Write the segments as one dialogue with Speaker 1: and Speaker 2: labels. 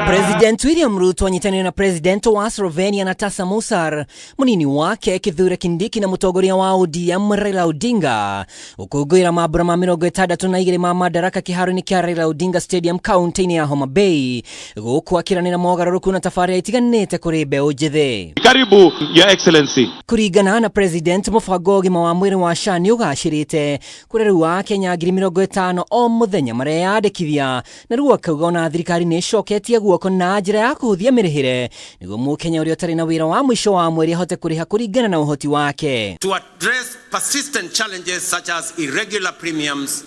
Speaker 1: President William Ruto anyitanĩire na President wa Slovenia Natasa Musar, mũnini wake Kithure Kindiki na mũtongoria wa ODM Raila Odinga gũkũngũĩra mambura ma 62 ma Madaraka kĩharo-inĩ kĩa Raila Odinga Stadium kaunti-inĩ ya Homa Bay, gũkũ akĩranĩra mogarũrũku na tabarĩra itiganĩte kũrĩ mbeũ njĩthĩ.
Speaker 2: Karibu, Your Excellency.
Speaker 1: Kũringana na President, mũbango wa ũgima wa mwĩrĩ wa SHA nĩ ũgacĩrĩte kũrĩa rĩu Akenya 50,000 o mũthenya mareyandĩkithia, na rĩu akauga ona thirikari nĩ ĩcoketie guoko na njĩra ya kũhũthia mĩrĩhĩre nĩguo mũkenya ũrĩa ũtarĩ na wĩra wa mũico wa mweri ahote kũrĩha kũringana na ũhoti wake.
Speaker 3: To address persistent challenges such as irregular premiums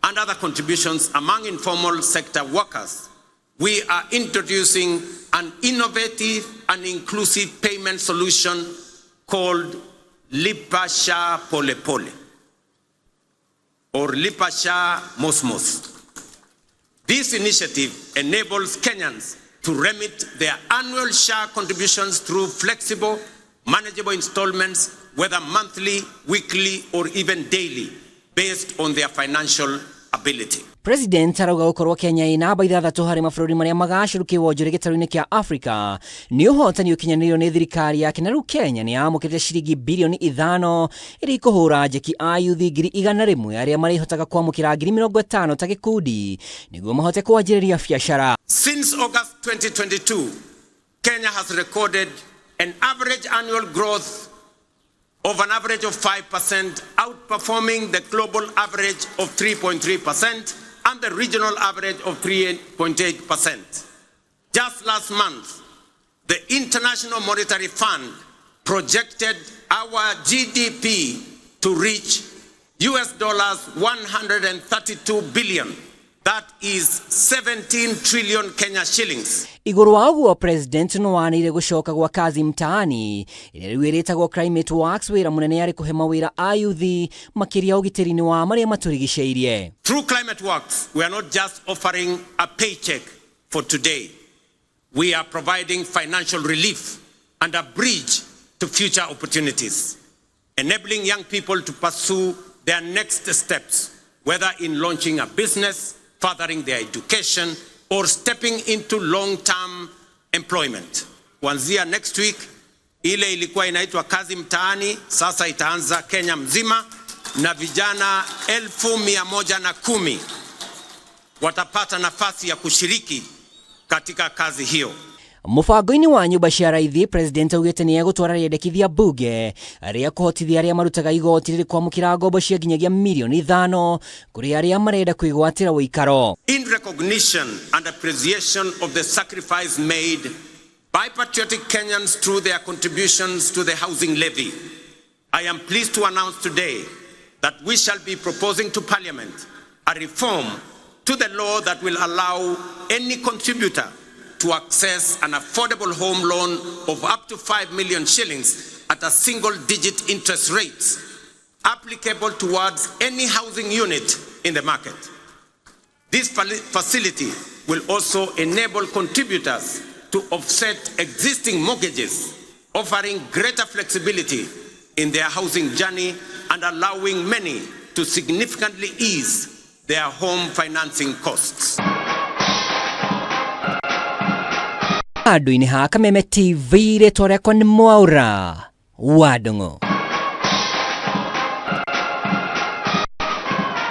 Speaker 3: and other contributions among informal sector workers, we are introducing an innovative and inclusive payment solution called Lipa SHA Pole Pole or Lipa SHA Mosmos. This initiative enables Kenyans to remit their annual SHA contributions through flexible, manageable installments, whether monthly, weekly, or even daily, based on their financial ability.
Speaker 1: President arauga gũkorwo Kenya ĩ namba 6 harĩ mabũrũri marĩa magacĩru kĩwonjoria gĩtarũ-inĩ kĩa Africa nĩ ũhotani ũkinyanĩirio nĩ thirikari yake, na rĩu Kenya nĩ yamũkĩrĩte ciringi birioni 5 iria ikũhũra njeki a yuthi 100,000 arĩa marĩhotaga kwamũkĩra 50,000 ta gĩkundi nĩguo mahote kwanjĩrĩria biacara.
Speaker 3: Since August 2022, Kenya has recorded an average annual growth of an average of 5%, outperforming the global average of 3.3% and the regional average of 3.8%. Just last month, the International Monetary Fund projected our GDP to reach US dollars 132 billion. That is 17 trillion Kenya shillings.
Speaker 1: Igũrũ wa ũguo, President no wanĩire gũcoka gwa Kazi Mtaani ĩrĩa rĩu ĩrĩtagwo Climate Works, wĩra mũnene arĩ kũhe mawĩra a yuthi makĩria ũgitĩri-inĩ wa marĩa matũrigicĩirie.
Speaker 3: Through Climate Works, we are not just offering a paycheck for today. We are providing financial relief and a bridge to future opportunities, enabling young people to pursue their next steps, whether in launching a business, furthering their education, or stepping into long-term employment. Kuanzia next week, ile ilikuwa inaitwa Kazi Mtaani, sasa itaanza Kenya mzima, na vijana 110,000 watapata nafasi ya kushiriki katika kazi hiyo.
Speaker 1: Mũbango-inĩ wa nyũmba cia raithi, President augĩte nĩ egũtwara rĩendekithia mbunge rĩa kũhotithia arĩa marutaga igoti rĩrĩ kwamũkĩra ngombo cia nginyagia mirioni 5 kũrĩ arĩa marenda kwĩgwatĩra ũikaro.
Speaker 3: In recognition and appreciation of the sacrifice made by patriotic Kenyans through their contributions to the housing levy, I am pleased to announce today that we shall be proposing to Parliament a reform to the law that will allow any contributor to access an affordable home loan of up to 5 million shillings at a single-digit interest rates applicable towards any housing unit in the market. This facility will also enable contributors to offset existing mortgages, offering greater flexibility in their housing journey and allowing many to significantly ease their home financing costs.
Speaker 1: Handũ-inĩ ha Kameme TV, rĩtwa rĩakwa nĩ Mwaũra wa Ndung'u.